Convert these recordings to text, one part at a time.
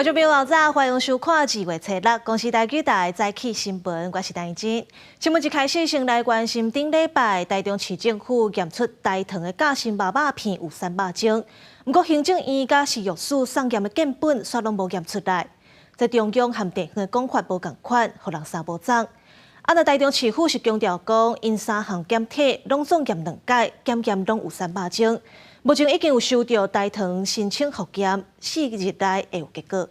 觀眾朋友早，歡迎收看2月初六公視台語台早起新聞，我是陳真。新聞一開始，先來關心頂禮拜台中市政府驗出台糖的夾心肉肉片有瘦肉精，毋過行政院佮食藥署送驗的檢本煞攏無驗出來。這中央和地方的講法無仝款，予人三無鏨。啊，若台中市府是強調講，𪜶三項檢體攏總驗兩擺，檢驗攏有瘦肉精。目前已經有收到台糖申請複驗，4日內會有結果。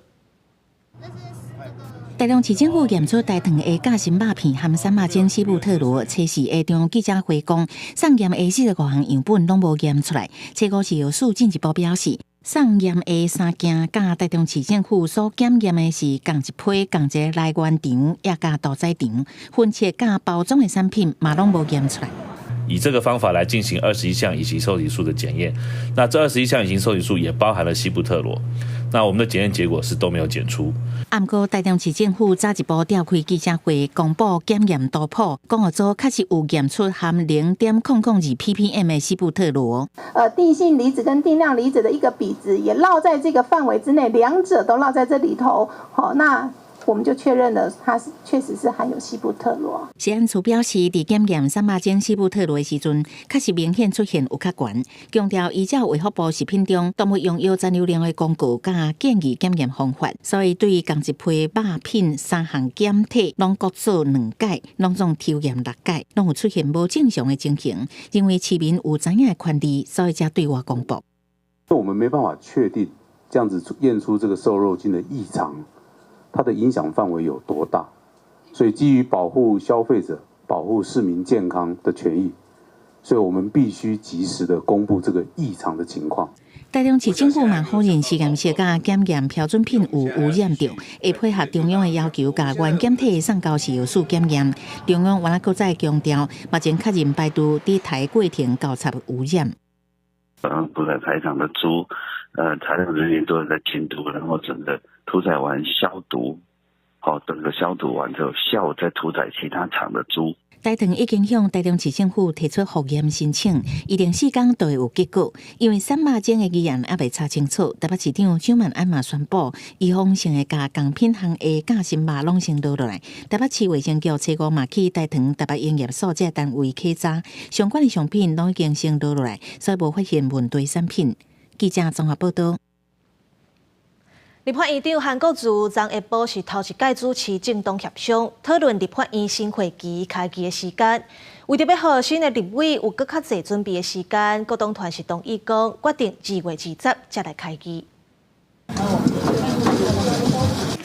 台中市政府驗出台糖的夾心肉片含瘦肉精西布特羅，初四下場記者會講，送驗的45項樣本攏無驗出來。初五食藥署進一步表示，送驗的三件佮台中市政府所檢驗的是仝一批、仝一個來源場，也佮屠宰場分切佮包裝的產品嘛攏無驗出來。以這個方法來進行21項乙型受體素的檢驗，那這21項乙型受體素也包含了西布特羅，那我們的檢驗結果是都沒有檢出。毋過台中市政府早一步召開記者會，公布檢驗圖譜，講予做確實有驗出含0.002 ppm 的西布特羅。定性離子跟定量離子的一個比值也落在這個範圍之內，兩者都落在這裡頭。好，那我們就確認了，它是確實是含有西布特羅。食安處表示，佇檢驗瘦肉精西布特羅的時陣，確實明顯出現有較懸。強調依照衛福部食品中動物用藥殘留量的公告佮建議檢驗方法，所以對仝一批肉品三項檢體攏各做兩擺，攏總抽驗六擺，攏有出現無正常的情形，認為市民有知影的權利，所以才對外公布。我們沒辦法確定這樣子驗出這個瘦肉精的異常，它的影響範圍有多大？所以基於保護消費者、保護市民健康的權益，所以我們必須及時的公布這個異常的情況。台中市政府嘛否認實驗室佮檢驗標準品有污染著，會配合中央的要求，共原檢體送交食藥署檢驗。中央原來閣再強調，目前確認排除佇刣過程交叉污染。屠宰場的豬，採樣人員都在監督，然後整個屠宰完消毒，好，整個消毒完之後，下午再屠宰其他場的豬。台糖已經向台中市政府提出複驗申請，預定4天就會有結果。因為瘦肉精的疑案猶未查清楚，台北市長蔣萬安嘛宣布，預防性的共仝品項的夾心肉攏先落落來。台北市衛生局初五嘛去台糖台北營業所這單位稽查，相關的商品攏已經先落落來，所以無發現問題產品。記者綜合報道。立法院長韓國瑜昨下晡是頭一擺主持政黨協商，討論立法院新會期開議的時間。為著欲予新的立委有閣較濟準備的時間，各黨團是同意講，決定2月20才來開議。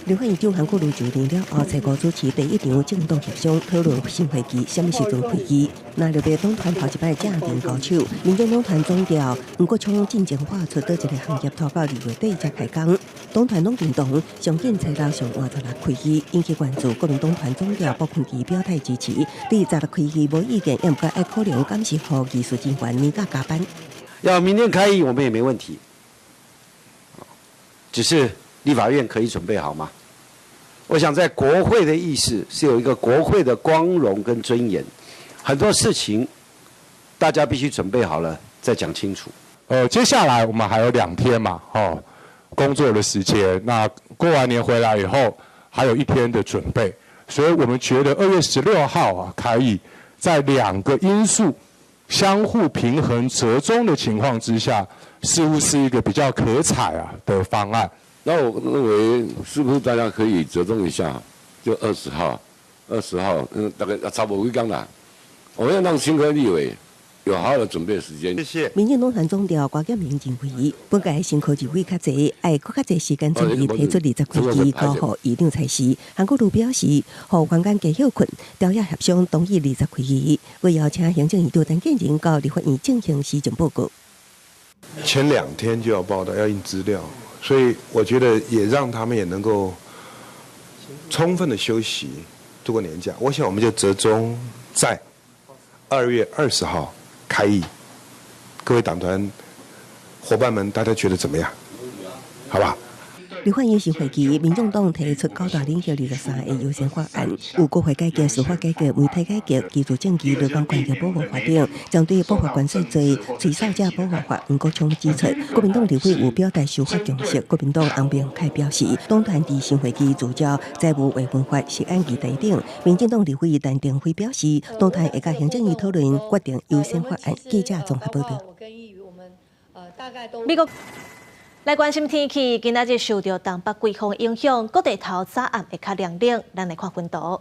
立法院長韓國瑜就任了後，初五主持第一場政黨協商，討論新會期啥物時陣開議。那特別黨團頭一擺正面交手，民眾黨團總召黃國昌進前喊出佗一個行業拖到2月底才開工。黨團攏認同上緊初六上晚十六開議，引起關注。國民黨團總召傅崑萁表態支持，對十六開議無意見，毋過愛考量敢是予技術人員年假加班。要明天開議，我們也沒問題，只是立法院可以準備好嗎？我想在國會的意思是有一個國會的光榮跟尊嚴，很多事情大家必須準備好了再講清楚。接下來我們還有2天嘛，哦，工作的時間。那過完年回來以後，還有一天的準備，所以我們覺得2月16號啊開議，在兩個因素相互平衡折中的情況之下，似乎是一個比較可採啊的方案。那我認為是不是大家可以折中一下，就二十號，二十號，大概差不多幾工啦。我們要讓新科立委有好好的準備時間。謝謝。民進黨團總召郭台銘認為，本屆新科立委較濟，愛閣較濟時間準備，提出20開議，交予院長裁示。韓國瑜表示，予員工加歇睏，朝野協商同意二十開議，會邀請行政院長陳建仁到立法院進行施政報告。前2天就要報到，要印資料。所以我覺得也讓他們也能夠充分的休息，度過年假。我想我們就折中在2月20號開議。各位黨團夥伴們，大家覺得怎麼樣？好吧？立法院新會期，民眾黨提出九大領域23個優先法案，有國會改革、司法改革、媒體改革、居住正義、勞工權益保護法等，針對不法關稅罪、吹哨者保護法，黃國昌指出，國民黨立委有表達修法共識。國民黨翁明凱表示，黨團佇新會期聚焦債務劃分法、食安議題等。民進黨立委陳亭妃表示，黨團會佮行政院討論決定優先法案。記者綜合報道。美國來關心天氣，今仔日受著東北季風影響，各地頭早暗會較涼冷。咱來看溫度。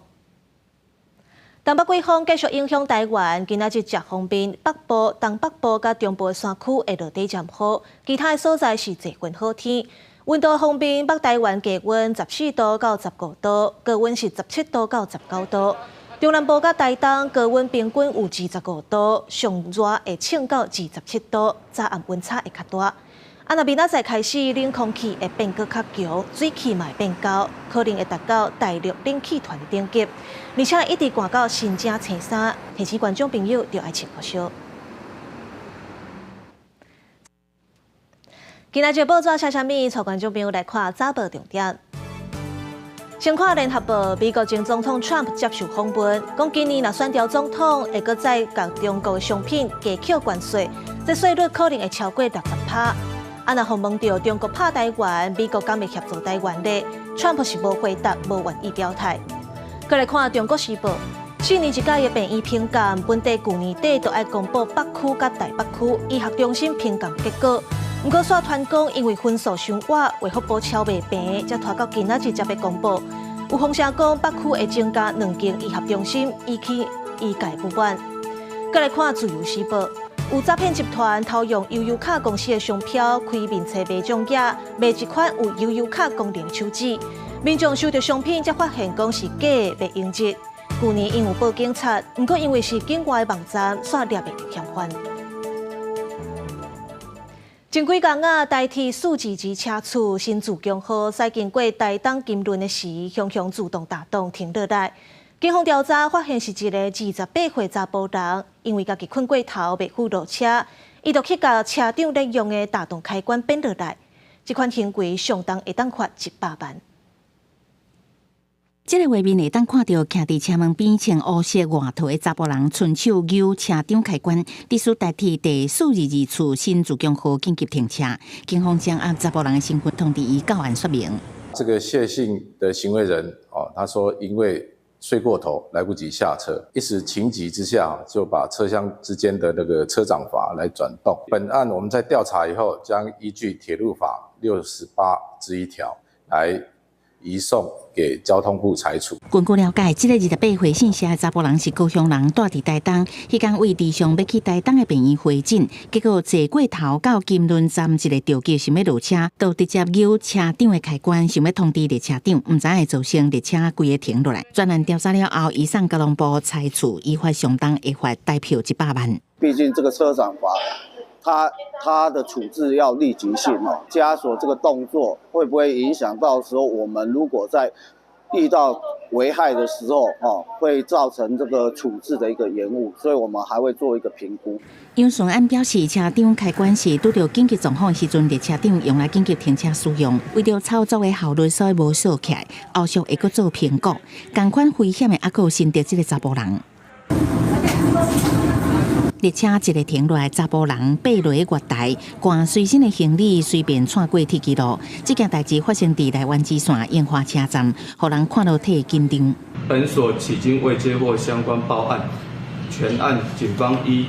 東北季風繼續影響台灣，今仔日食方面，北部、東北部佮中部的山區會落短暫雨，其他的所在是濟雲好天。溫度方面，北台灣低溫14度到15度，高溫是17度到19度。中南部佮台東高溫平均有25度，上熱會衝到27度，早暗溫差會較大。啊，若明仔載開始，冷空氣會變閣較強，水汽嘛會變高，可能會達到大陸冷氣團的等級，而且一直寒到新正初三，提醒觀眾朋友著愛穿厚衫。今仔日報紙寫啥物？帶觀眾朋友來看早報重點。先看聯合報，美國前總統川普接受訪問，講今年若選著總統，會閣再共中國的商品加扣關稅，這稅率可能會超過60%。啊，若予問著中國拍台灣，美國敢會協助台灣咧？川普是無回答，無願意表態。閣來看《中國時報》，4年一屆的病院評鑑，本地舊年底就愛公布北區佮台北區醫學中心評鑑結果。毋過，煞傳講因為分數傷倚，衛福部超袂平，才拖到今仔日才欲公布。有風聲講北區會增加兩間醫學中心，引起醫界不滿。閣來看《自由時報》，有詐騙集團偷用悠遊卡公司的商標開面冊賣獎額，賣一款有悠遊卡功能手指，民眾收著商品才發現講是假的，袂用得。舊年𪜶有報警察，毋過因為是境外網站，煞掠袂著嫌犯。前幾工啊，台鐵422車次新自強號駛經過台東金崙的時，雄雄自動打檔停落來。警方調查發現是一个28歲查埔人，因為家己睏過頭袂赴落車，伊就去共車長咧用的打檔開關變落來。這款行為相當會當罰100萬。這个畫面會當看著徛佇車門邊穿烏色外套的查埔人，伸手扭車長開關，致使台鐵第422次新自強號緊急停車。警方掌握查埔人的身份，通知伊到案說明。這個謝姓的行為人哦，他說因為睡過頭，來不及下車，一時情急之下就把車廂之間的那個車長閥來轉動。本案我們在調查以後，將依據鐵路法68之1條來移送給交通部裁處。根據了解，這个28歲姓謝的查埔人是高雄人，住佇台東。彼工為池上欲去台東的病院回診，結果坐過頭到金崙站一个著急想欲落車，就直接扭車長的開關，想欲通知列車長，毋知會造成列車規个停落來。專案調查了後，移送交通部裁處，依法相當會罰台票100萬。畢竟這個車長閥，他的處置要立即性哦，加鎖這個動作會不會影響到時候我們如果在遇到危害的時候，哦，會造成這個處置的一個延誤，所以我們還會做一個評估。楊順安表示，車長開關是拄著緊急狀況時陣，列車長用來緊急停車使用，為著操作的效率，所以無鎖起來，後續會閣做評估。仝款危險的，猶閣有新竹這个查埔人。列車一个停落來，查埔人爬落月台，攜隨身的行李隨便竄過鐵支路。這件代誌發生佇台灣支線櫻花車站，予人看了替緊張。本所迄今未接獲相關報案，全案警方依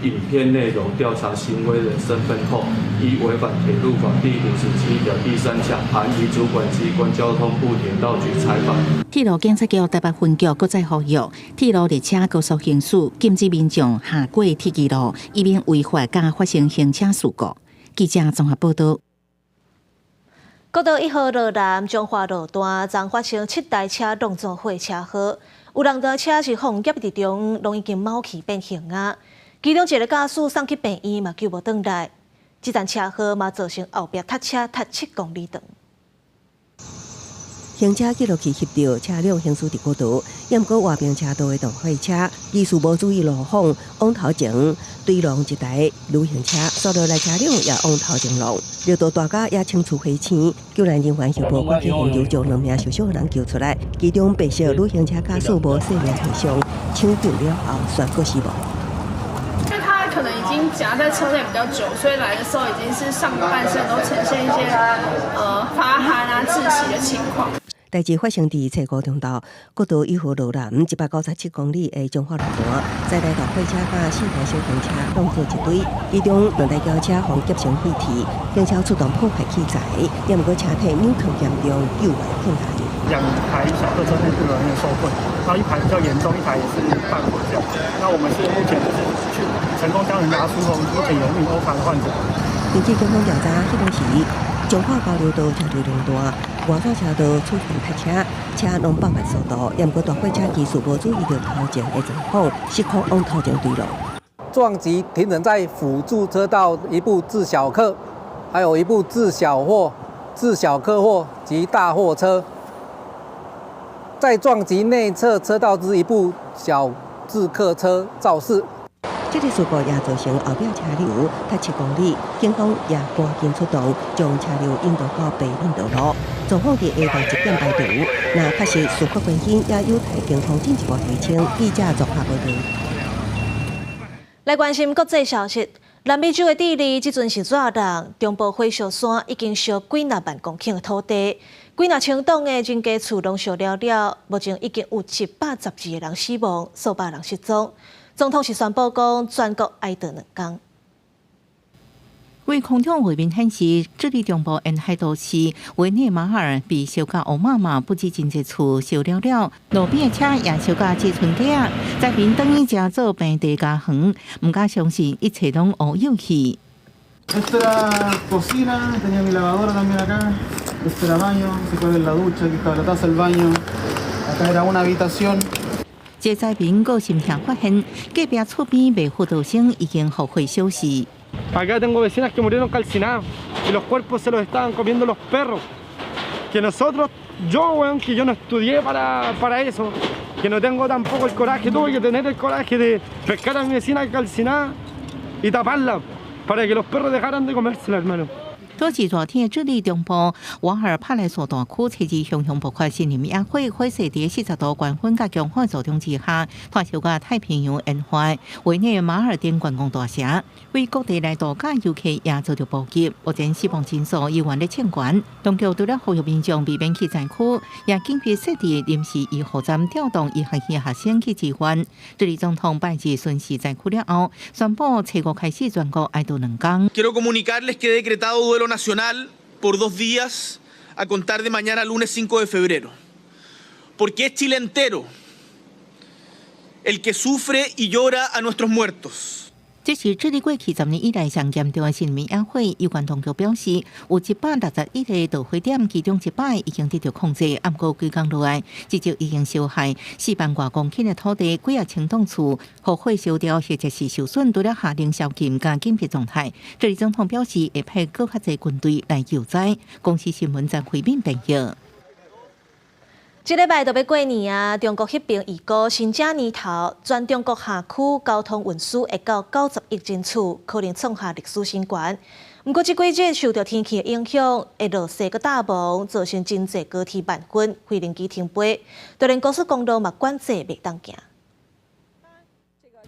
影片內容調查行為人身份後，依違反鐵路法第57條第3項，函移主管機關交通部鐵道局裁罰。鐵路警察局台北分局閣再呼籲，鐵路列車高速行駛，禁止民眾下過鐵支路，以免違法佮發生行車事故。記者綜合報道。國道1號羅南彰化路段，昨發生七台車挵做伙車禍，有六台車是予人夾佇中央，攏已經卯去變形啊。其中一个駕駛送去病院嘛救無轉來，這場車禍嘛造成後壁塞車塞7公里長。行車記錄器翕著車輛行駛佇國道，猶毋過外邊車道的大貨車，疑似無注意路況，往頭前追撞一台旅行車，紲落來車輛也往頭前撞，著到大家也衝出火星，救援人員協助趕去現場將兩名受傷的人救出來，其中白色旅行車駕駛無生命跡象，搶救了後宣告死亡。因為他可能已經夾在車內比較久，所以來的時候已經是上半身都呈現一些發寒啊、窒息的情況。代誌發生佇初五中晝，國道一號路南197公里的彰化路段，載來大貨車佮四台小型車撞做一堆，其中兩台轎車予夾成廢鐵，警消出動破壞器材，猶毋過車體扭曲嚴重，救援困難。兩台小客車內部人員受困，然後一台比較嚴重，一台也是半毀這樣。那我們是目前就是去成功將人拉出後，目前有一名歐卡的患者。根據警方調查，彼當時彰化交流道車流量大，外線車道出現塞車，車攏放慢速度，猶毋過大貨車技術無注意著頭前的狀況，失控往頭前墜落。撞擊停止在輔助車道一部自小客，還有一部自小貨、自小客貨及大貨車。再撞擊內側車道之一部小自客車肇事。這個事故也造成後壁車流塞7公里，警方也趕緊出動，將車流引導到備用道路。狀況佇下晝1點排除。若確實事發原因，也有待警方進一步釐清。記者綜合報導。來關心國際消息，南美洲的智利這陣是熱人，中部火燒山已經燒幾若萬公頃的土地，幾若千棟的人家厝攏燒了了，目前已經有112個人死亡，數百人失蹤。總統是宣布講，全國哀悼2天。為空中畫面顯示，智利中部沿海都市維內馬爾被燒甲烏麻麻，不止真濟厝燒了了，路邊的車也燒甲這賰底仔，災民轉去食做平地家園，毋敢相信一切攏烏有去。 Esta era cocina, tenía mi lavadora también acá. Este era baño, se puede ver la ducha, aquí estaba la taza del baño. Acá era una habitación. 這災民閣心痛發現，隔壁厝邊賣輔導生已經予火燒死。 Acá tengo vecinas que murieron calcinadas y los cuerpos se los estaban comiendo los perros. Que nosotros, yo, weón, que yo no estudié para eso, que no tengo tampoco el coraje, tuve que tener el coraje de pescar a mi vecina calcinada y taparla para que los perros dejaran de comérsela, hermano. 多是熱天的智利中部瓦爾帕萊索大區，初二熊熊爆發森林野火，火勢佇40度高溫佮強風作用之下，拖燒到太平洋沿岸，維內馬爾丁觀光大城，為各地來度假遊客也遭著波及。目前死亡人數猶原咧衝懸，當局除了呼籲民眾避免去災區，也緊急設置臨時醫護站，調動醫學系學生去支援。智利總統拜日巡視災區了後，宣布初五開始全國哀悼2天。 Quiero comunicarles que he decretado duelo nacional por 2 días a contar de mañana lunes 5 de febrero. Porque es Chile entero el que sufre y llora a nuestros muertos. 這是智利過去10年以來上嚴重的森林野火。有關當局表示，有161個導火點，其中100已經得到控制。毋過規工落來，至少已經燒害4萬外公頃的土地，幾仔千棟厝，予火燒掉或者是受損，除了下令宵禁佮緊急狀態。智利總統表示，會派閣較濟軍隊來救災。公視新聞曾慧敏編譯。這禮拜就欲過年啊！中國彼爿預估新正年頭，全中國轄區交通運輸會到90億人次，可能創下歷史新高。毋過這幾日受著天氣的影響，會落雪閣罩霧，造成真濟高鐵慢運，飛行機停飛，就連高速公路嘛管制袂當行。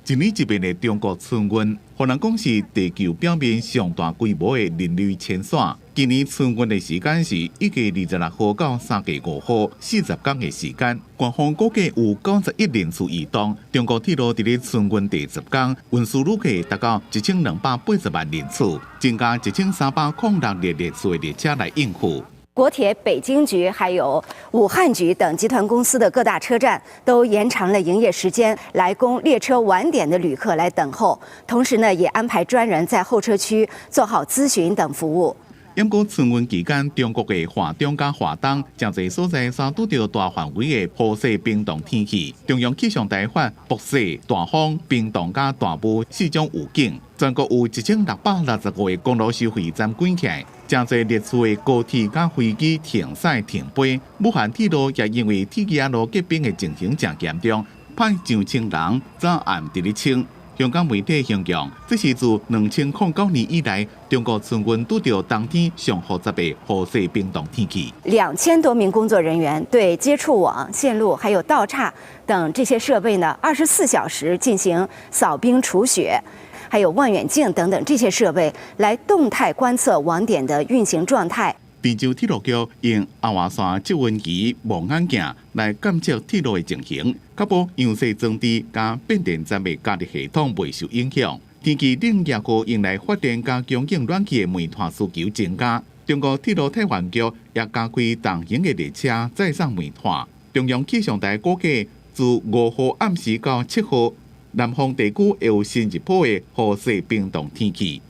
一年一變的中國春運，予人講是地球表面上大規模的人類遷徙。今年春運的時間是1月26號到3月5號，40天的時間。官方估計有90億人次移動。中國鐵路佇咧春運第10天，運輸旅客達到1280萬人次，增加1306列次的列車來應付。國鐵北京局、還有武漢局等集團公司的各大車站都延長了營業時間，來供列車晚點的旅客來等候。同時呢，也安排專人在候車區做好諮詢等服務。毋過春運期間，中國的華中佮華東誠濟所在煞拄著大範圍的雨雪冰凍天氣。中央氣象台發薄雪、大風、冰凍佮大霧四種預警。全國有1665個公路收費站關起來，誠濟列次的高鐵佮飛機停駛停飛。武漢鐵路也因為鐵枝仔路結冰的情形誠嚴重，派上千人早暗佇咧清。香港媒體形容，這是自2009年以來，中國春運拄著冬天上複雜的雨雪冰凍天氣。 2000多名工作人員對接觸網、線路還有道岔等這些設備呢，24小時進行掃冰除雪，還有望遠鏡等等這些設備來動態觀測網點的運行狀態。鄭州鐵路局用紅外線測溫儀望遠鏡來監測鐵路的情形，確保揚雪裝置佮變電站的加熱系統袂受影響。天氣冷抑閣用來發電佮供應暖氣的煤炭需求增加。中國鐵路鐵運局也加開重型的列車載送煤炭。中央氣象台估計，自5號暗時到7號，南方地區會有新一波的雨雪冰凍天氣。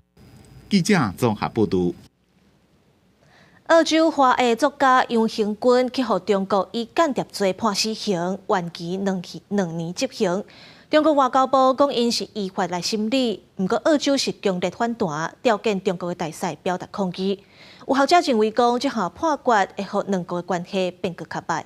記者綜合報導。澳洲華裔作家楊恆均去予中國以間諜罪判死刑，緩期2年執行。中國外交部講，𪜶是依法來審理，毋過澳洲是強烈反彈，調見中國的大使表達抗議。有學者認為講，這項判決會予兩國的關係變閣較䆀。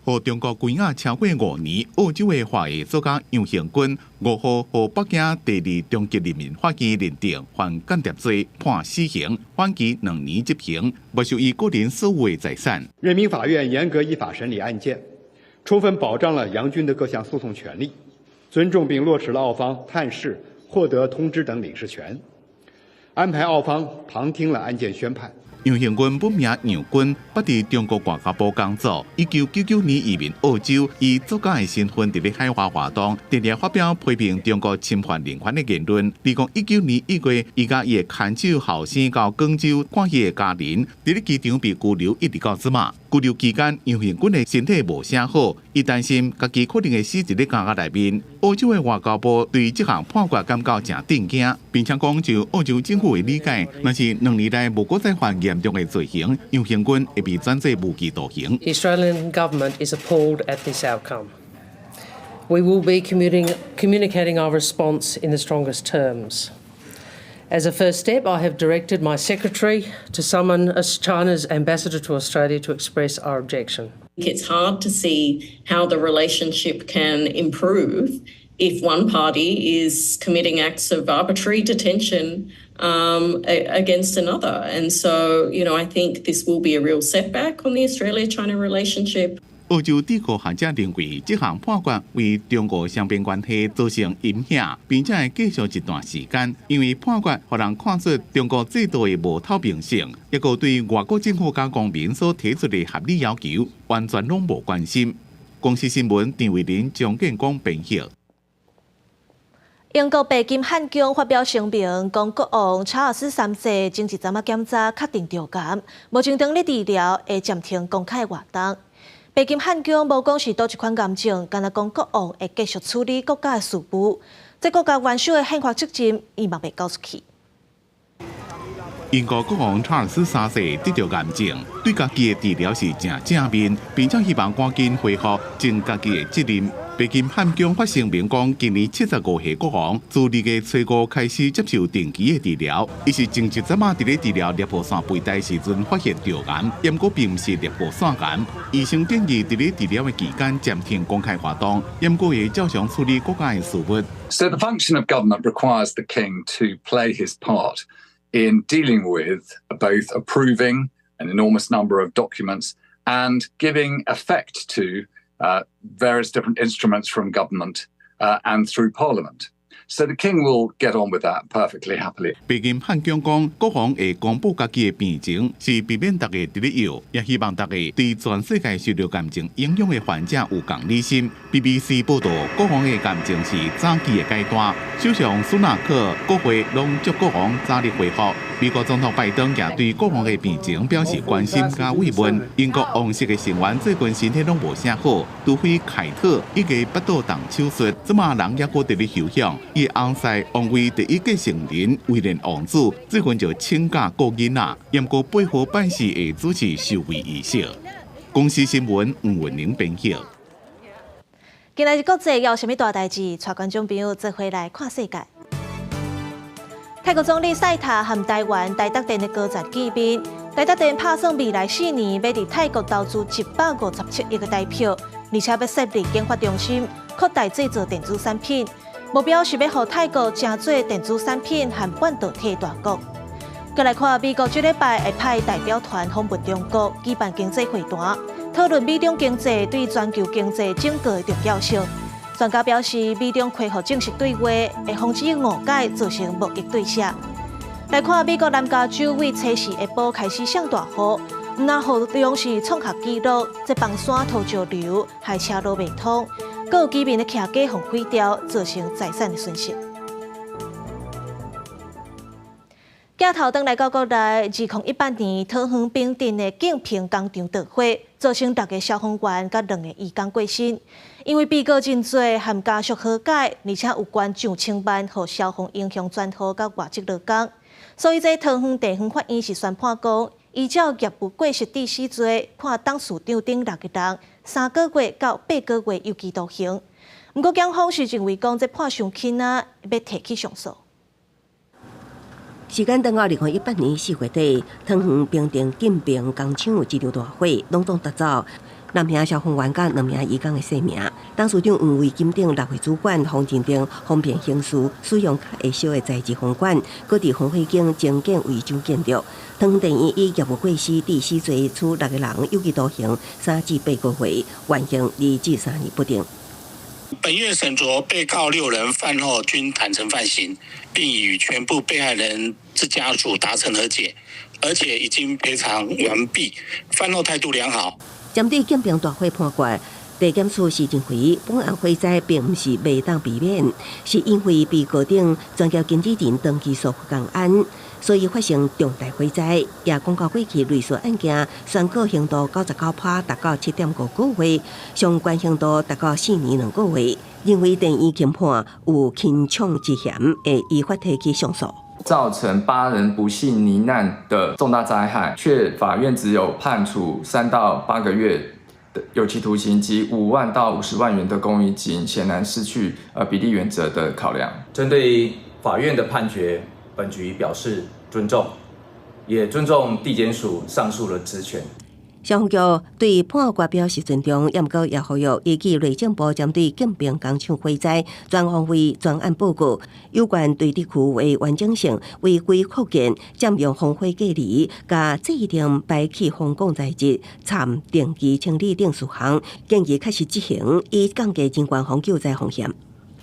予中國關押超過5年，澳洲的華裔作家楊恆均5號予北京第二中級人民法院認定犯間諜罪，判死刑，緩期2年執行，沒收伊個人所有的財產。人民法院嚴格依法審理案件，充分保障了楊軍的各項訴訟權利，尊重並落實了澳方探視、獲得通知等領事權，安排澳方旁聽了案件宣判。楊恆均本名楊軍，捌佇中國外交部工作。1999年移民澳洲，以作家的身份佇咧海外活動，定定發表批評中國侵犯人權的言論。2019年1月，伊佮伊的牽手後生到廣州看伊的家人，佇咧機場被拘留，一直到這馬。拘留期間，楊恆均的身體無啥好，伊擔心家己可能會死佇咧監獄內面。澳洲的外交部對這項判決感覺誠震驚，並且講就澳洲政府的理解，若是2年內無閣再犯嚴重的罪行，楊恆均會被轉做無期徒刑。 The Australian government is appalled at this outcome. We will be communicating our response in the strongest terms. As a first step, I have directed my secretary to summon China's ambassador to Australia to express our objection. It's hard to see how the relationship can improve if one party is committing acts of arbitrary detention against another. And so I think this will be a real setback on the Australia China relationship. 澳洲智庫學者認為，這項判決為中澳雙邊關係造成陰影，並且會繼續一段時間。因為判決予人看出中國制度的無透明性，抑閣對外國政府佮公民所提出的合理要求，完全攏無關心。公視新聞陳慧琳、張建光編譯。英國白金漢宮發表聲明，講國王查爾斯三世前一陣仔檢查確定著癌，目前正咧治療，會暫停公開活動。白金漢宮無講是佗一款癌症，干焦講國王會繼續處理國家的事務。這國家元首的憲法責任，伊嘛袂交出去。英國國王查爾斯三世得著癌症，對家己的治療是誠正面，並且希望趕緊恢復盡家己的責任。白金漢宮發聲明講，今年75歲國王自2月初5開始接受定期的治療，伊是前一陣仔佇咧治療攝護腺肥大時陣發現著癌，毋過並毋是攝護腺癌。醫生建議佇咧治療的期間暫停公開活動，毋過會照常處理國家的事務。 So the function of government requires the king to play his part in dealing with both approving an enormous number of documents and giving effect to various different instruments from government and through parliament. So the king will get on with that perfectly happily. 白金漢宮講，國王會公布家己的病情，是避免大家佇咧笑，也希望大家對全世界受著癌症影響的患者有同理心。BBC 報導，國王的癌症是早期的階段，首相蘇納克、國會攏祝國王早日恢復。美國總統拜登也對國王的病情表示關心佮慰問。英國王室的成員最近身體攏無啥好，除非凱特一個腹肚動手術，這馬人猶閣佇咧休養。伊翁婿王位第一繼承人威廉王子最近就請假顧囡仔，毋過8號拜四會主持收位儀式。公視新聞吳文玲編譯。今仔日國際有啥物大代誌？帶觀眾朋友做伙來看世界。泰國總理賽塔和台灣台達電的高層見面，台達電拍算未來4年欲佇泰國投資157億的台票，而且欲設立研發中心，擴大製造電子產品，目標是欲予泰國成做電子產品和半導體大國。閣來看美國這禮拜會派代表團訪問中國，舉辦經濟會談，討論美中經濟對全球經濟整個的重要性。專家表示，美中恢復正式對話會防止誤解造成貿易對峙。來看美國南加州為初四下晡開始下大雨，毋但雨量是創下紀錄，這崩山土石流，害車路袂通，閣有居民的徛家予毀掉，造成財產的損失。鏡頭轉來到國內，2018年桃園平鎮的建平工廠著火，造成六个消防員佮兩个移工過身。因為被告認罪和家屬和解，而且有捐上千萬予消防英雄專戶佮外籍勞工，所以這桃園地方法院是宣判講，依照業務過失致死罪，判董事長等六个人3個月到8個月有期徒刑。毋過檢方是認為講這判傷輕啊，欲提起上訴。時間轉到2018年4月底，桃園平鎮建平工廠一場大火，攏總奪走六名消防員佮兩名移工的性命。董事長黃偉金等六位主管予認定方便行事，使用較會燒的材質風管，閣佇防火間增建違章建築。桃園地院以業務過失致死罪處六個人有期徒刑3至8個月，緩刑2至3年不等。本院審酌被告六人犯後均坦承犯行，並已與全部被害人之家屬達成和解，而且已經賠償完畢，犯後態度良好。針對建平大火判決，地檢署是認為本案火災並毋是袂當避免，是因為被告等專業經理人長期疏忽工安，所以發生重大火災。也講到過去類似案件，宣告刑度99%達到7.5個月，相關刑度達到4年2個月，認為地院輕判有輕重之嫌，會依法提起上訴。造成八人不幸罹難的重大災害，卻法院只有判處3到8個月的有期徒刑及5萬到50萬元的公益金，顯然失去比例原則的考量。針對法院的判決，本局表示尊重，也尊重地檢署上訴的職權。消防局對判決表示尊重，也毋過也呼籲依據內政部針對建平工廠火災全方位專案報告，有關對地區的完整性、違規擴建、佔用防火隔離、佮制定排氣風管材質、參定期清理等事項，建議確實執行，以降低人員防救災風險。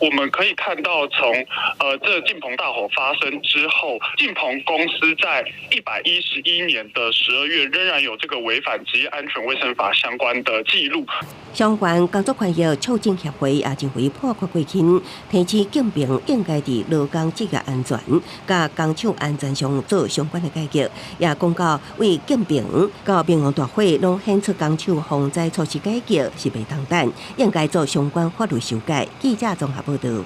我們可以看到從，這晉鵬大火發生之後，晉鵬公司在111年的12月仍然有這個違反職業安全衛生法相關的記錄。相關工作權益促進協會也認為判決過輕，提醒建平應該佇勞工職業安全、佮工廠安全上做相關的改革，也講到對建平到明旺大火攏顯出工廠防災措施改革是袂當等，應該做相關法律修改。記者綜合報導。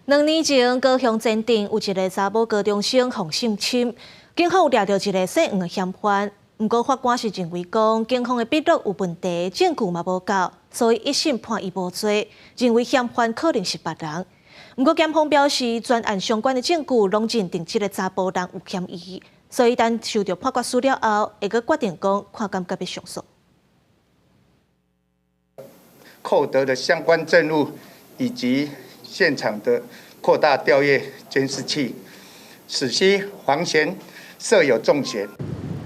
兩年前，高雄前鎮有一个查某高中生予性侵，警方有掠著一个姓黃的嫌犯。毋過法官是認為講，警方的筆錄有問題，證據嘛無夠，所以一審判伊無罪，認為嫌犯可能是別人。毋過檢方表示，全案相關的證據攏認定這个查埔人有嫌疑，所以等收著判決書了後，會閣決定講看敢欲上訴。扣得的相關證物以及現場的擴大調閱監視器，使悉黃嫌設有重嫌。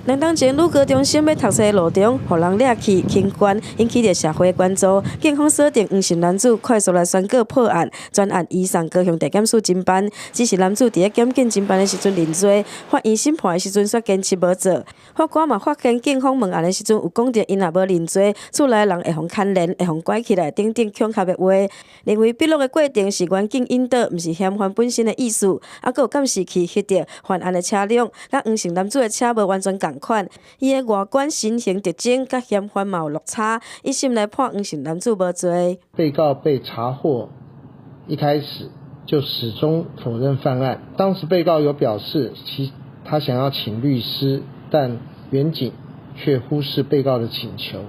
兩當前女高中生欲讀冊路中，予人掠去侵權，引起著社會關注。警方鎖定黃姓男子，快速來宣告破案，全案移送高雄地檢署偵辦。只是男子佇咧檢警偵辦的時陣認罪，法院審判的時陣卻堅持無做。法官嘛發現警方問案的時陣有講著𪜶若無認罪，厝內人會予牽連，會予關起來等等恐嚇的話。認為筆錄的過程是員警引導，毋是嫌犯本身的意思。啊，閣有監視器翕著犯案的車輛，佮黃姓男子的車無完全仝款，伊的外觀、身形特徵佮嫌犯嘛有落差，一審來判黃姓男子無罪。被告被查獲，一開始就始終否認犯案。當時被告有表示其他想要請律師，但員警卻忽視被告的請求。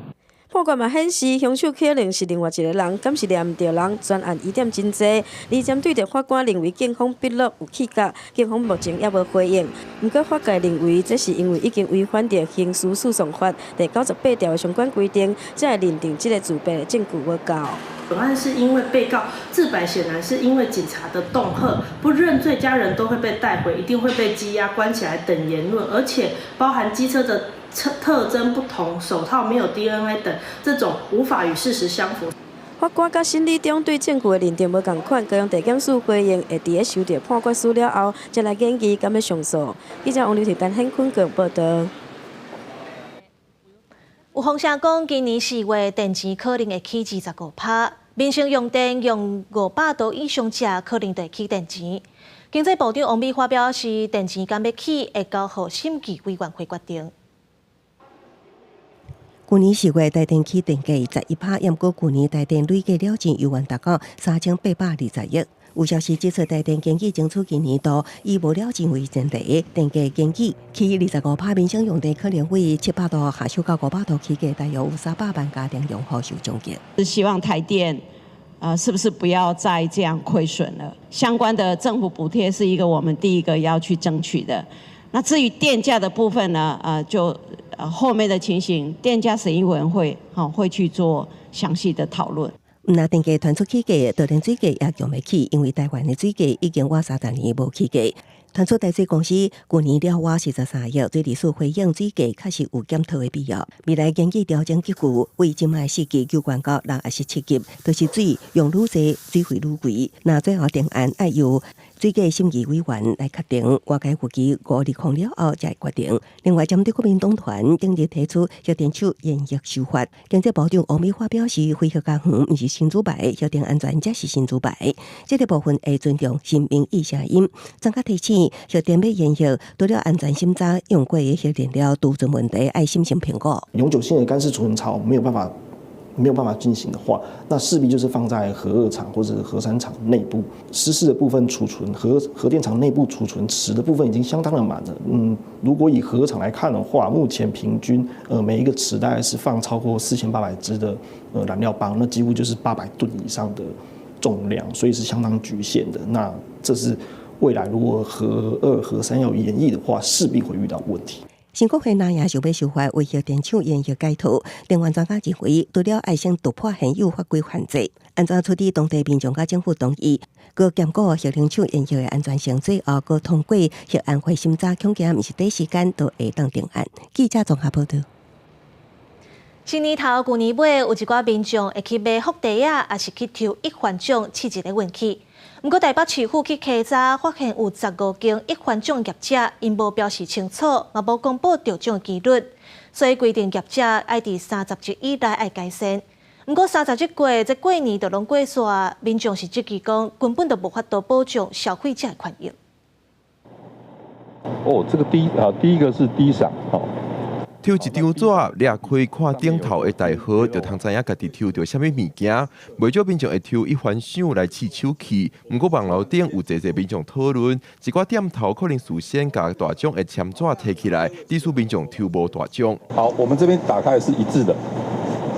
判決嘛顯示，兇手可能是另外一個人，敢是掠毋著人，全案疑點真濟。而針對著法官認為警方筆錄有虛假，警方目前猶無回應。毋過法界認為，這是因為已經違反著刑事訴訟法第98條的相關規定，才會認定這個自白的證據無夠。本案是因為被告自白，顯然是因為警察的恫嚇，不認罪，家人都會被帶回，一定會被羈押關起來等言論，而且包含機車的特徵不同，手套沒有 DNA 等，這種無法與事實相符。法官佮審理中對證據的認定無仝款，高雄地檢署回應會佇咧收著判決書了後，才來研議敢欲上訴。記者王劉鐵丹顯坤高雄報導。有風聲講，今年4月電錢可能會起25%，民生用電用500度以上者可能就會起電錢。經濟部長王美花表示，電錢敢欲起，會交予審計委員會決定。舊年4月台電起電價11%，毋過舊年台電累計了錢猶原達到3820億。有消息指出，台電建議爭取今年度以無了錢為前提，電價建議起25%，民生用電可能會700度下修到500度起價，大約有300萬家庭用戶受衝擊。是希望台電，是不是不要再這樣虧損了？相關的政府補貼是一個我們第一個要去爭取的。那至於電價的部分呢？就後面的情形，電價審議委員會會去做詳細的討論。毋但電價傳出起價，就連水價也強欲起，因為台灣的水價已經倚30年無起價。傳出台水公司舊年了倚43億，水利署回應水價確實有檢討的必要。未來經濟調整結構為這擺4級加懸到6抑是7級，就是水用愈濟，水費愈貴。若最後定案愛由水價審議委員來決定，外界預計520了後才會決定。另外，針對國民黨團頂日提出核電廠延役修法，經濟部長王美花表示，非核家園毋是神主牌，核電安全才是神主牌。這個部分會尊重新民意聲音。專家提醒，核電欲延役，除了安全審查，用過的核燃料儲存問題愛審慎評估。永久性的乾式儲存槽沒有辦法進行的話，那勢必就是放在核二廠或者核三廠內部濕式的部分儲存，核電廠內部儲存池的部分已經相當的滿了。如果以核二廠來看的話，目前平均每一個池大概是放超過4800支的燃料棒，那幾乎就是800噸以上的重量，所以是相當局限的。那這是未來如果核二、核三要延役的話，勢必會遇到問題。新國會若也想欲修法，為核電廠延役解套。能源專家認為，除了愛先突破現有法規限制，按怎處理當地民眾佮政府同意，閣兼顧核能廠延役的安全性，最後閣通過核安會審查，恐驚毋是短時間就會當定案。記者綜合報導。新年頭、舊年尾，有一寡民眾會去買福袋仔，抑是去抽一番獎試一下運氣。毋過台北市府去稽查，發現有15間一番獎業者，𪜶無標示清楚，嘛無公布中獎機率，所以規定業者愛佇30日以內愛改善。毋過30日過，這過年就攏過煞，民眾是質疑講，根本就無法度保障消費者的權益。哦，這個低啊，第一個是低賞，哦。抽一張紙，掠開看頂頭的代號，就通知影家己抽著啥物物件。袂少民眾會抽一番賞來試手氣，毋過網路頂有濟濟民眾討論，一寡店頭可能事先共大獎的簽紙提起來，致使民眾抽無大獎。好，我們這邊打開是一致的。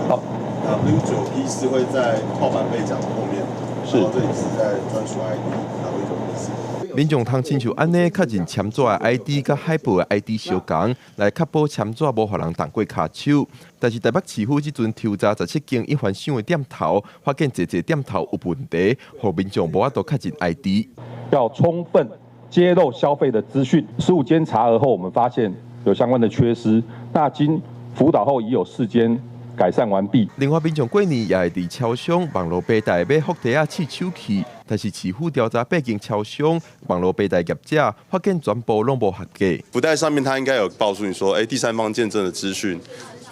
好，W9P 是會在套版備獎後面，是，這裡是在專屬 ID W9P 四。民眾通親像按呢確認簽紙的 ID 佮海報的 ID 相仝，來確保簽紙無予人動過跤手。但是台北市府這陣抽查17間一番賞的店頭，發現濟濟店頭有問題，予民眾無法度確認 ID。要充分揭露消費的資訊。15間查核後，我們發現有相關的缺失，那經輔導後已有4間改善完畢。另外，民眾過年也會佇超商網路平台買福袋仔試手氣，但是市府調查8間超商網路平台業者，發現全部攏無合格。福袋上面，他應該有告訴你說，第三方見證的資訊，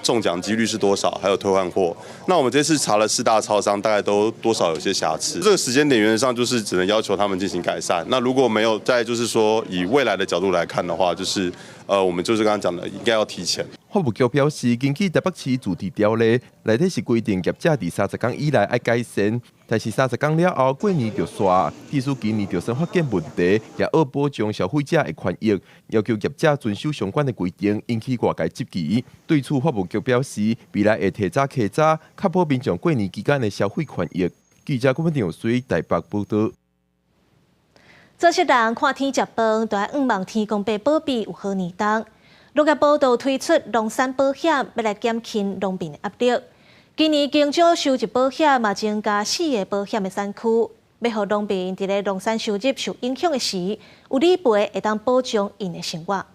中獎幾率是多少，還有退換貨。那我們這次查了4大超商，大概都多少有些瑕疵。這個時間點原則上就是只能要求他們進行改善。那如果沒有在，就是說以未來的角度來看的話，就是我們就是剛剛講的，應該要提前。法務局表示，根據台北市自治條例，內底是規定業者佇30天以內愛改善，但是30天了後過年就煞，致使今年就算發現問題，也愛保障消費者的權益，要求業者遵守相關的規定，引起外界質疑。對此，法務局表示，未來會提早稽查，確保民眾過年期間的消費權益。記者郭文水台北報道。這些人看天食飯，就愛向望天公伯保庇有好年冬。農業部就推出農產保險，欲來減輕農民的壓力。今年香蕉收入保險嘛增加4個保險的產區，欲予農民佇咧農產收入受影響的時，有理賠會當保障𪜶的生活。啊，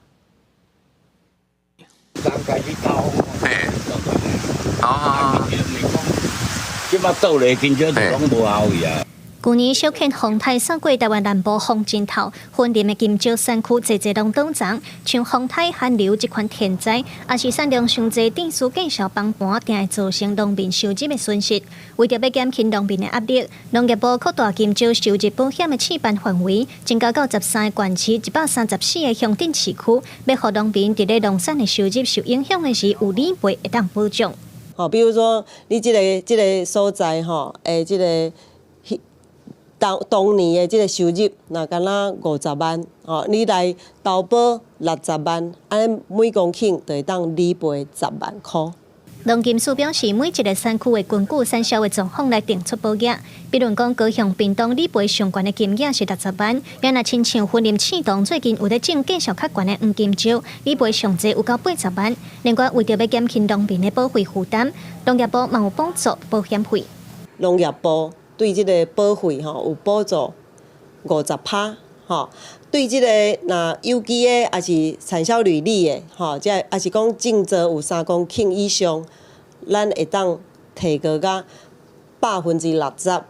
這擺倒咧，香蕉就攏無效去啊。舊年小犬風颱掃過台灣南部風陣頭，雲林的金蕉產區濟濟攏擋叢，像風颱、寒流這款天災，也是產量傷濟、店主繼續崩盤，定會造成農民收入的損失。為著欲減輕農民的壓力，農業部擴大金蕉收入保險的試辦範圍，增加到13個縣市、134個鄉鎮市區，欲予農民佇咧農產的收入受影響的時，有理賠會當保障。吼，比如說你這個所在吼，這個。當年的這個收入，若敢若50萬，吼，你來投保60萬，按呢每公頃就會當理賠10萬箍。農金署表示，每一個產區會根據產銷的狀況來定出保額。比如講，高雄屏東理賠上懸的金額是60萬，也若親像雲林刺桐最近有咧種價數較懸的黃金蕉，理賠上濟有到80萬。另外，為著欲減輕農民的保費負擔，農業部嘛有補助保險費。農業部對這個保費吼有補助50%，吼，對這個若有機的，抑是產銷履歷的，吼，這抑是講種植有3公頃以上，咱會當提高到60%。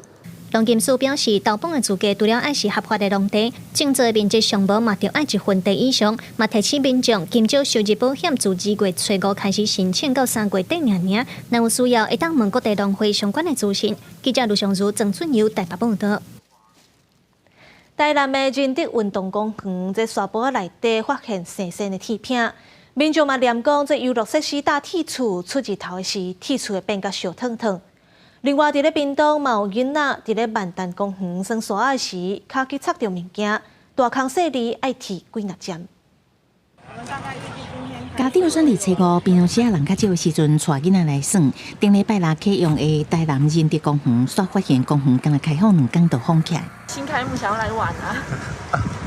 農金署表示，投保的資格除了愛是合法的農地，種植的面積上無嘛，著愛一分地以上。嘛提醒民眾，金蕉收入保險自2月初5開始申請到3月底爾爾，若有需要，會當問各地農會相關的資訊。記者盧尚如、曾俊友台北報道。台南的仁德運動公園，這沙埔仔內底發現生鮮的鐵片，民眾嘛念講，這遊樂設施搭鐵厝出日頭的時，鐵厝會變甲燒燙燙。另外，佇咧屏東嘛有囡仔佇咧萬丹公園耍沙仔時，跤去插著物件，大空細膩愛鐵幾若針。家長選佇初五平常時仔人較少的時陣，帶囡仔來耍。頂禮拜六啟用的台南仁德公園，煞發現公園敢若開放2工就封起來。新開幕想要來玩啊！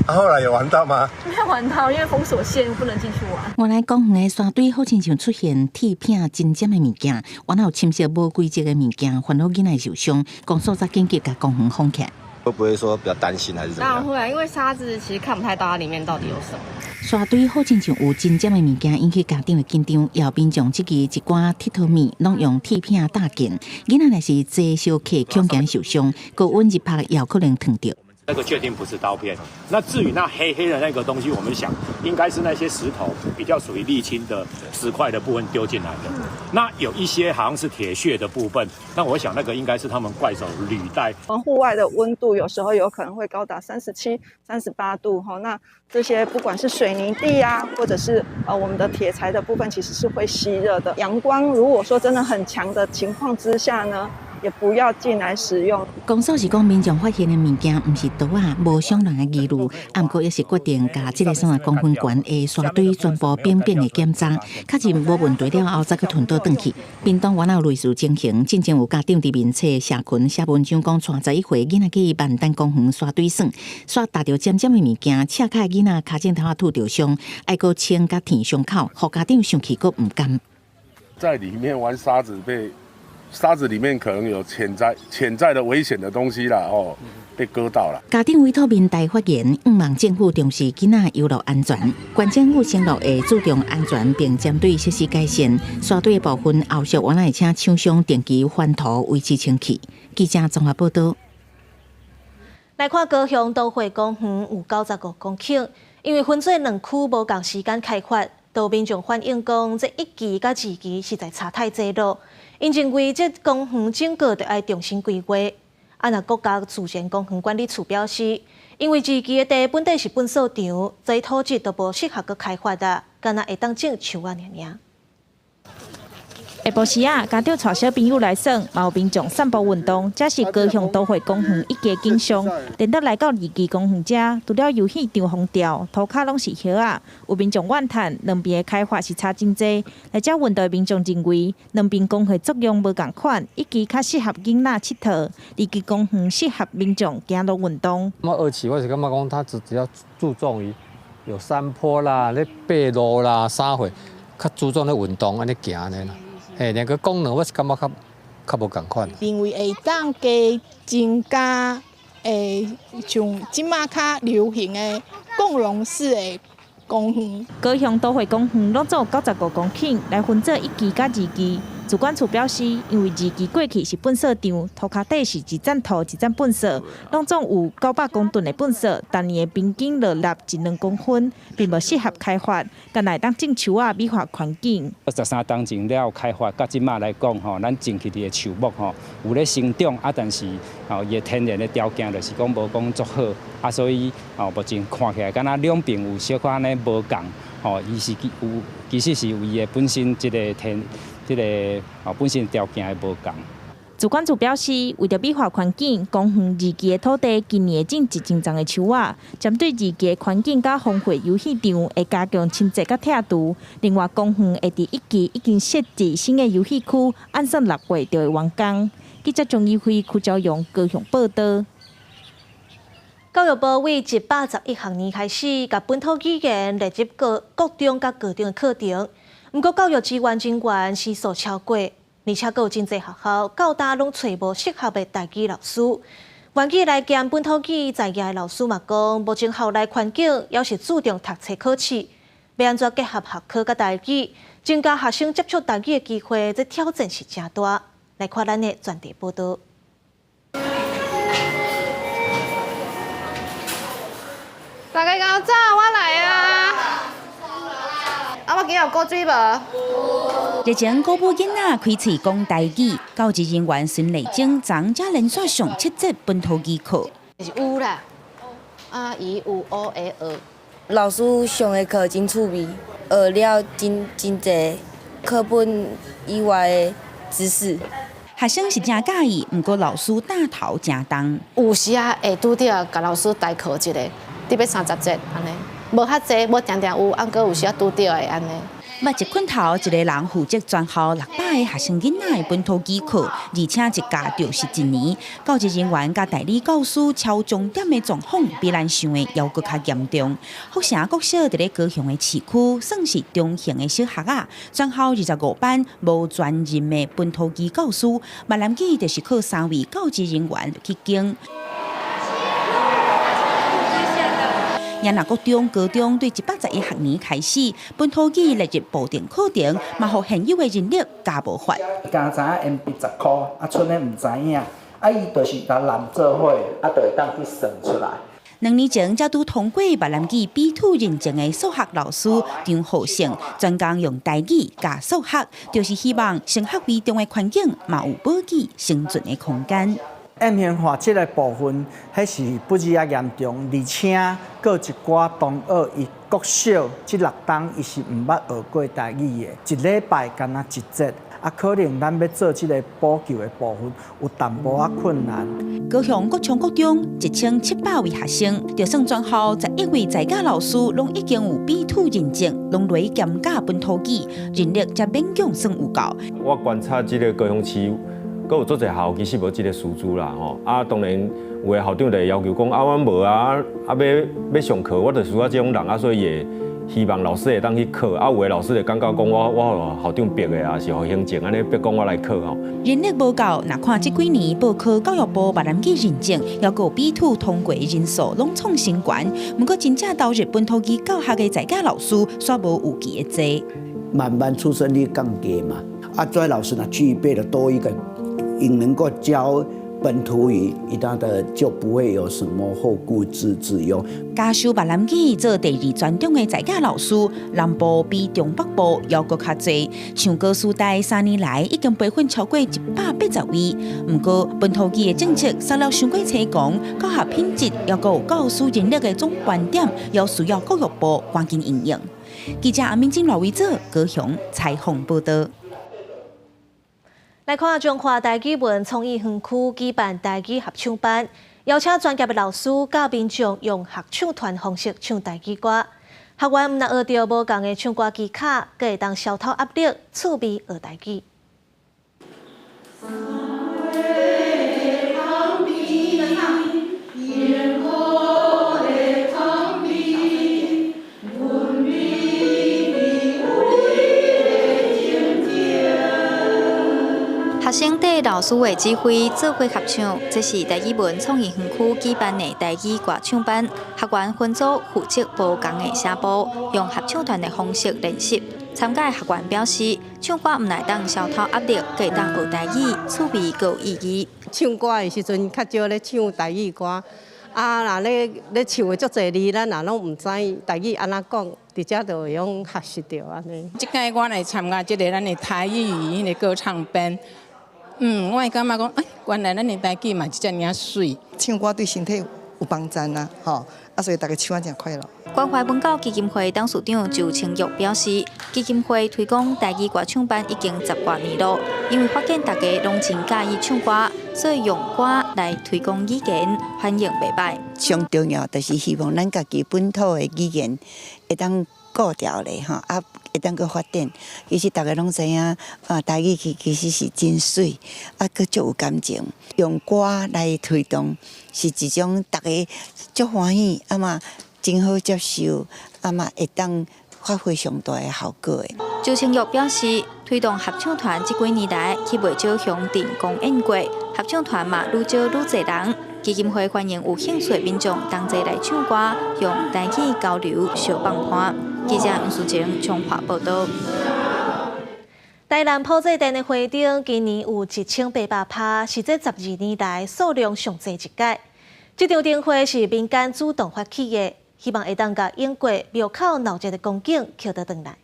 啊，後來有玩到嗎？沒有玩到，因為封鎖線不能進去玩。原來公園的沙堆好親像出現鐵片針尖的物件，原來有侵蝕無規則的物件，煩惱囡仔受傷，公所才緊急共公園封起來。會不會說比較擔心還是怎麼樣？當然會啊，因為沙子其實看不太到它裡面到底有什麼。沙堆好親像有針尖的物件，引起家長的緊張，也有民眾質疑一寡鐵佗物攏用鐵片搭建，囡仔若是坐小客恐驚受傷，高溫日曬也有可能燙著。那個確定不是刀片。那至於那黑黑的那個東西，我們想應該是那些石頭比較屬於瀝青的石塊的部分丟進來的。那有一些好像是鐵屑的部分，那我想那個應該是他們怪手履帶。戶外的溫度有時候有可能會高達37、38度哈。那這些不管是水泥地啊，或者是我們的鐵材的部分，其實是會吸熱的。陽光如果說真的很強的情況之下呢，也不要進來使用。公所是講民眾發現的物件，毋是刀仔，無傷人的疑慮，毋過也是決定共這個山公園懸的沙堆全部平平的檢查，確認無問題了後，才閣吞倒轉去。屏東原來有類似情形，進前有家長佇面冊社群寫文章，講帶11歲囡仔去萬丹公園沙堆耍，煞踏著尖尖的物件，赤跤囡仔跤踵頭仔拄著傷，愛閣清佮填傷口，予家長生氣閣毋甘。在裡面玩沙子被沙子裡面可能有潛在的危險的東西啦，哦，被割到了。家長委託民代發言，向望政府重視囡仔遊樂安全，縣政府承諾會注重安全，並針對設施改善。沙堆的部分後續原來會請廠商定期翻塗維持清氣。記者綜合報道。來看高雄都會公園有95公頃，因為分做兩區無仝時間開發，都民眾反映講，這一期佮二期實在差太濟囉。𪜶認為這公園整個著愛重新規劃。啊，若國家自然公園管理處表示，因為二期的地本底是糞掃場，所以土質都無適合閣開發啊，干焦會當種樹仔爾爾。下晡時仔，家長帶小朋友來耍，嘛有民眾散步運動，這是高雄都會公園一期景象。顛倒來到二期公園遮，除了遊戲場封掉，塗跤攏是葉仔。有民眾怨嘆，兩邊的開發是差真濟。來遮運動的民眾認為，兩邊公園作用無仝款，一期較適合囡仔𨑨迌，二期公園適合民眾行路運動。咁二期我是感覺講，它只要注重於有山坡啦、咧爬路啦、啥貨，較注重咧運動按呢行呢啦。嘿，兩個功能我是感覺較較無仝款。認為會當加增加，像這馬較流行的共融式的公園。高雄都會公園攏總有95公頃，來分做一期佮二期。自管處表示，因為二期過去是糞掃場，塗跤底是一層塗一層糞掃，攏總有900公噸的糞掃，逐年的平均落粒一兩公分，並無適合開發，干焦會當種樹仔美化環境。13冬前了開發，到這馬來講吼，咱種起的樹木吼有咧生長，啊，但是吼伊的天然的條件就是講無講足好，啊，所以吼目前看起來敢若兩邊有小可按呢無仝，吼，伊是有其實是有伊的本身這个天。這个哦，本身條件會無仝。自管處表示，為著美化環境，公園二期的土地今年會種1000叢的樹仔，針對二期的環境佮荒廢遊戲場，會加強清潔佮拆除。另外，公園會佇一期已經設置新的遊戲區，按算6月就會完工。記者張怡輝、柯昭陽高雄報道。教育部為111學年開始，共本土語言列入國國中佮高中的課程。毋過教育資源人員時數超過，而且閣有真濟學校到今攏揣無適合的台語老師。願意來兼本土語在業的老師嘛講，目前校內環境猶是注重讀冊考試，欲按怎結合學科佮台語，增加學生接觸台語的機會，這挑戰是誠大。來看咱的專題報導。大家較早我來啊！啊，我今日有過水無？日前，鼓舞囡仔開喙講台語，教職人員孫麗珍昨才連續上七節本土語課。是有啦，啊，伊有 O A 學。老師上的課真趣味，學了真真濟課本以外的知識。學生是誠佮意，毋過老師擔頭誠重。有時啊會拄著共老師代課一下，得欲30節按呢，無較濟，無定定有，啊毋過有時啊拄著會按呢。捌一困頭，一个人負責全校600个學生囡仔的本土語課，而且一教就是一年。教職人員佮代理教師超鐘點的狀況，比咱想的猶閣較嚴重。福城國小佇咧高雄的市區，算是中型的小學仔，全校25班無專任的本土語教師，閩南語就是靠三位教職人員去兼。也若國中、高中對111學年開始，本土語列入部定課程，嘛予現有的人力加無法。敢知影鉛筆10箍，啊，賰咧毋知影，啊，伊就是共攬做伙，啊，就會當去算出來。兩年前才拄通過閩南語 B2 認證的數學老師張浩勝，專工用台語教數學，就是希望升學為重的環境嘛有母語生存的空間。艷星化這个部分，彼是不止仔嚴重，而且閣有一寡同學伊國小這六冬伊是毋捌學過台語的，一禮拜干焦一節，啊，可能咱欲做這个補救的部分有淡薄仔困難。高雄國昌國中1700位學生，就算全校11位在教老師攏已經有 B2 認證，攏來兼教本土語，人力才勉強算有夠。我觀察這个高雄市。閣有足濟校其實無這个師資啦吼，啊，當然有的校長就會要求講啊，阮無啊，啊欲欲上課，我就需要這種人啊，所以會希望老師會當去考，啊有的老師會感覺講我予校長逼的，抑是予行政按呢逼講我來考吼。人力無夠，若看這幾年報考教育部閩南語認證，猶閣有 B2 通過人數攏創新懸。毋過真正投入本土語教學的在家老師，煞無預期的濟。慢慢出生率降低嘛，啊，這老師呢具備了多一個，應能夠教本土語，其他的就不會有什麼後顧之憂。教授閩南語做第二專長的在家老師，南部比中北部猶閣較濟。像高師大3年來已經培訓超過180位。毋過本土語的政策設了傷過凄狂，教學品質猶閣有教師人力的總觀點，猶需要教育部趕緊應用。記者阿明金羅維哲高雄採訪報導。來看彰化台語文創意園區舉辦台語合唱班，邀請專業的老師教民眾用合唱團方式唱台語歌。學員毋但學著無仝的唱歌技巧，閣會當消除壓力，趣味學台語。學生綴老師的指揮做伙合唱，這是台語文創意園區舉辦的台語歌唱班。學員分組負責無仝的聲部，用合唱團的方式練習。參加的學員表示，唱歌毋但會當消除壓力，閣會當學台語，趣味閣有意義。唱歌的時陣較少咧唱台語歌，啊，若咧唱的足濟字，咱若攏毋知台語按怎講。佇遮就會用學習著按呢。這屆我來參加這个咱的台語彼个歌唱班。我會感覺講，哎，原來咱的台語嘛是遮爾仔媠。唱歌對身體有幫助啊，吼，啊，所以大家唱啊誠快樂。關懷文教基金會董事長周清玉表示，基金會推廣台語歌唱班已經十外年咯，因為發現大家攏真佮意唱歌，所以用歌來推廣語言，反應袂䆀。上重要就是希望咱家己本土的語言會當顧牢咧，吼，啊，會當閣發展。其實大家攏知影，啊，台語其實是真媠，啊，閣足有感情。用歌來推動，是一種大家足歡喜，啊嘛真好接受，啊嘛會當發揮上大的效果的。周清玉表示，推動合唱團這幾年來去袂少鄉鎮公演過，合唱團嘛愈招愈濟人。基金會歡迎有興趣的民眾同齊來唱歌，用台語交流相放伴。記者吳淑靜彰化報導。台南普濟殿的花燈今年有1800拍，是這12年來數量上濟一屆。這場燈會是民間主動發起的，希望會當共永過廟口鬧熱的光景抾倒轉來。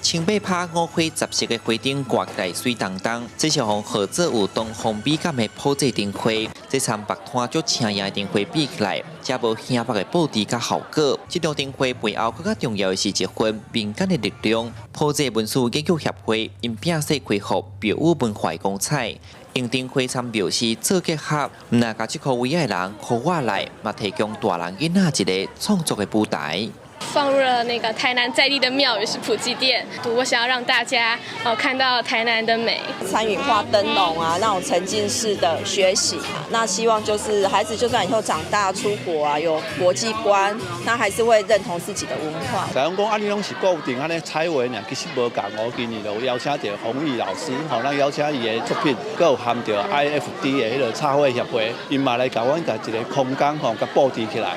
1800拍五花十色的花燈掛起來媠當當，這是予號做有東方美感的普濟燈會。這參別攤足青眼的燈會比起來，才無顯目的布置佮效果。這場燈會背後閣較重要的是一份民間的力量。普濟文史研究協會𪜶摒細恢復廟宇文化的光彩，用燈會參廟事做結合，毋但共這箍位仔的人箍活來，嘛提供大人囡仔一个創作的舞台。放入了那個台南在地的廟宇是普濟殿，我想要讓大家哦看到台南的美。參與畫燈籠啊，那種沉浸式的學習，那希望就是孩子就算以後長大出國啊，有國際觀，那還是會認同自己的文化。就講啊，你攏是固定按呢彩畫爾，其實無仝。我今年就有邀請一個馮玉老師，吼，咱邀請伊的作品，閣有含著 IFD 的彼个插畫協會，𪜶嘛來共阮共一個空間吼，共布置起來。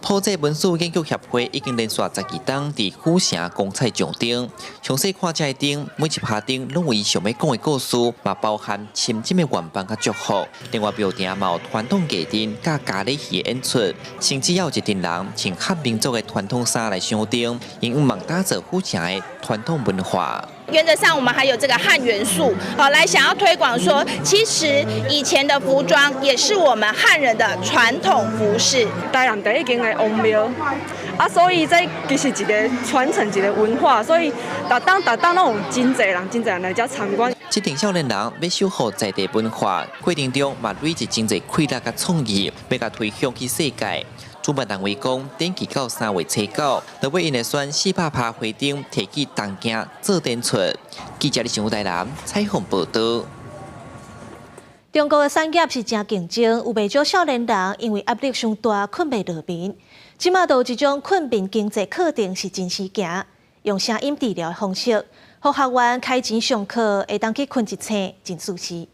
普濟文史研究協會已經連續12冬佇府城光彩上燈，詳細看這个燈，每一拍燈攏有伊想欲講的故事，嘛包含深深的願望佮祝福。另外，廟埕嘛有傳統藝陣佮咖喱戲的演出，甚至猶有一陣人穿漢民族的傳統衫來賞燈，𪜶向望打造府城的傳統文化。原則上，我們還有這個漢元素，好來想要推廣說，其實以前的服裝也是我們漢人的傳統服飾。台南第一間的王廟，啊，所以這其實一個傳承一個文化，所以逐冬逐冬攏有真濟人、真濟人來遮參觀。這陣少年人欲守護在地文化，過程中嘛累積真濟氣力佮創意，欲共推向去世界。主辦單位講，展期到3月初9，落尾𪜶會選400拍花燈提去東京做展出。記者李新武台南採訪報導。中國的產業是誠競爭，有袂少少年人因為壓力傷大，睏袂落眠。這馬都有一種睏眠經濟課程是真時行，用聲音治療的方式，予學員開錢上課，會當去睏一醒，真舒適。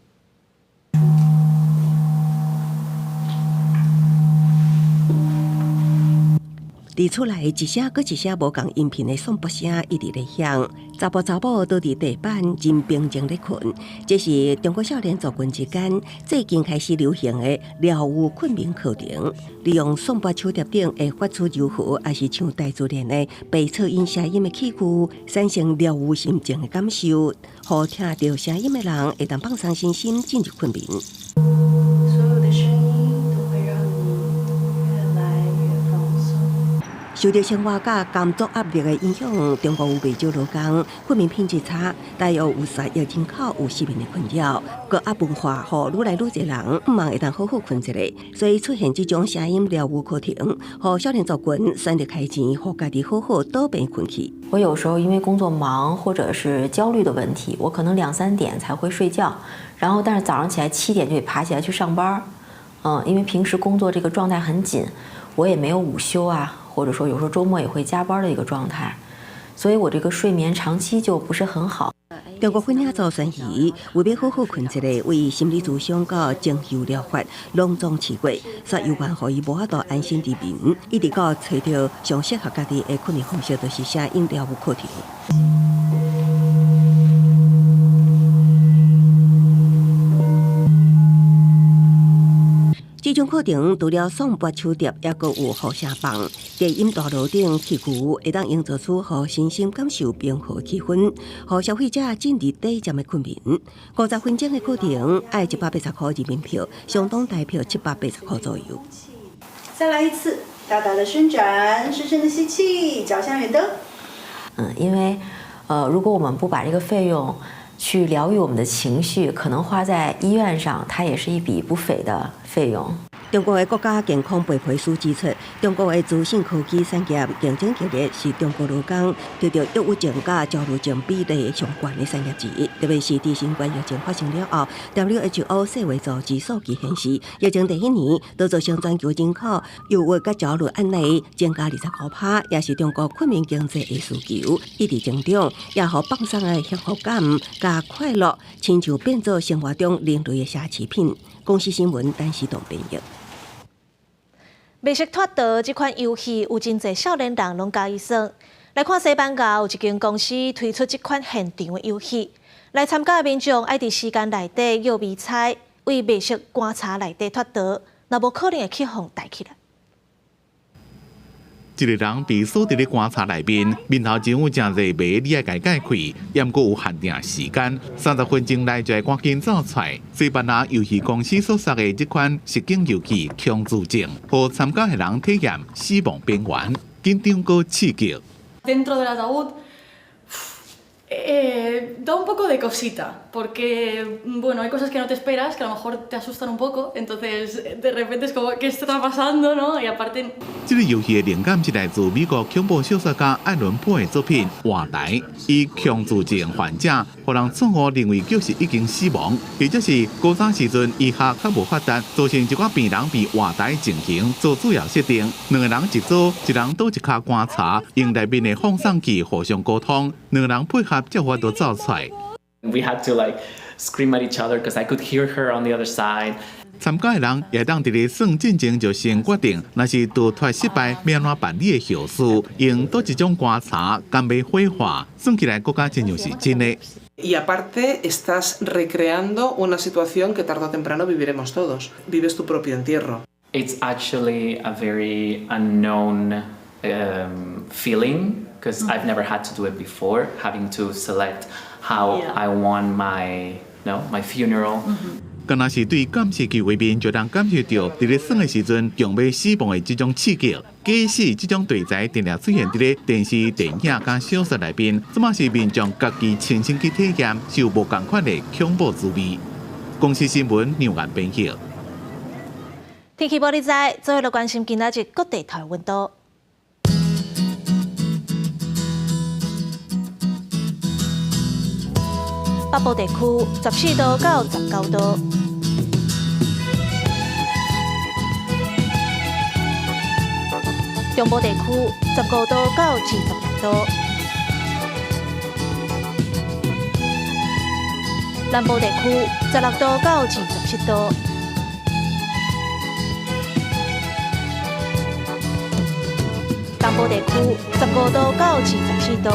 佇厝內一聲閣一聲無仝音頻的頌缽聲一直咧響，查埔查某倒佇地板真平靜咧睏。這是中國少年族群之間最近開始流行的療癒睏眠課程，利用頌缽手碟頂會發出柔和，抑是像大自然的白噪音聲音的器具，產生療癒心情的感受，予聽著聲音的人會當放鬆身心，進入睏眠。所有的聲音都會讓你越來越放鬆。受著生活佮工作壓力的影響，中國有袂少勞工睏眠品質差，大約有3億人口有失眠的困擾。高壓文化，予愈來愈濟人毋茫會當好好睏一下，所以出現這種聲音療癒課程，予少年族群選擇開錢，予家己好好倒病睏去。我有時候因為工作忙或者是焦慮的問題，我可能兩三點才會睡覺，然後但是早上起來7點就得爬起來去上班，因為平時工作這個狀態很緊，我也沒有午休啊。或者說有時候週末也會加班的一個狀態，所以我這個睡眠長期就不是很好。中國婚姻組宣示，為欲好好睏一下，為心理諮商佮精油療法攏總試過，煞猶原予伊無法度安心入眠，一直到揣著上適合家己的睏眠方式，就是聲音療癒課程。這種課程除了頌缽手碟，抑閣有呼聲棒、低音大鑼等器具，會當營造出予身心感受平和氣氛，予消費者進入短暫的睏眠。50分鐘的課程愛180塊人民幣，相當台幣780塊左右。再來一次，大大的伸展，深深的吸氣，腳向遠燈。因為，如果我們不把這個費用去療癒我們的情緒，可能花在醫院上，它也是一筆不菲的費用。中國的國家健康白皮書指出，中國的資訊科技產業競爭激烈，是中國勞工得著憂鬱症佮焦慮症比例上懸的產業之一。特別是佇新冠疫情發生了後，WHO 世衛組織數據顯示，疫情第一年都造成全球人口憂鬱佮焦慮案例增加25%，也是中國睏眠經濟的需求一直增長，也予放鬆的幸福感佮快樂，親像變做生活中另類的奢侈品。公視新聞，陳時棟編譯。密室脫逃這款遊戲有真濟少年人攏佮意耍。來看西班牙有一間公司推出這款現場的遊戲，來參加的民眾愛佇時間內底約迷猜，為密室棺柴內底脫逃，若無可能會去予逮起來。一個人被鎖佇咧棺柴內面，面頭前有誠濟謎，你愛共解開，猶閣有限定時間，30分鐘內就愛趕緊走出來。西班牙遊戲公司所設的這款實境遊戲《恐懼症》，予參加的人體驗死亡邊緣，緊張閣刺激。 Dentro del ataúd da un poco de cosita, porque bueno, hay cosas que no te esperas, que a lo mejor te asustan un poco, entonces de repente es como, ¿qué está pasando, no? Y aparte 這个遊戲的靈感是來自美國恐怖小說家愛倫坡的作品《活埋》，以恐懼症患者，予人錯誤認為就是已經死亡，或者是古早時陣醫學較無發達，造成一寡病人被活埋情形做主要設定。兩個人一組，一人佗一跤棺柴，用內面的放送器互相溝通，兩個人配合才有法度走出來。 We had to like scream at each other because I could hear her on the other side. 參加的人也當佇咧算進前就先決定，若是逃脫失敗，欲按怎辦理的後事，用佗一種棺柴，敢欲火化，算起來閣較親像是真的。 Y aparte estás recreando una situación que tarde o temprano viviremos todos. Vives tu propio entierro. It's actually a very unknown feeling because I've never had to do it before, having to select how I want my, no, my funeral. 敢若是對監視器畫面，就通感受著佇咧算的時陣，強欲死亡的這種刺激。假死這種題材，定定出現佇咧電視、電影佮小說內面，這馬是民眾家己親身去體驗，受無仝款的恐怖滋味。公視新聞梁元編譯。天氣報你知，做伙來關心今仔日各地頭溫度。北部地區14度到19度。中部地區15度到26度，南部地區16度到27度，東部地區15度到24度，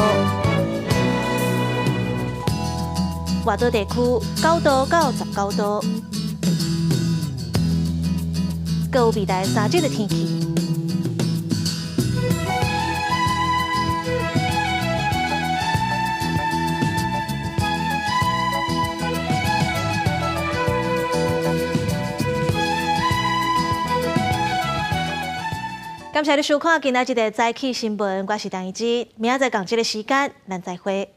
外島地區9度到19度。閣有未來3日的天氣。感謝你收看今仔日的早起新聞，我是陳怡之，明仔載仝這个時間，咱再會。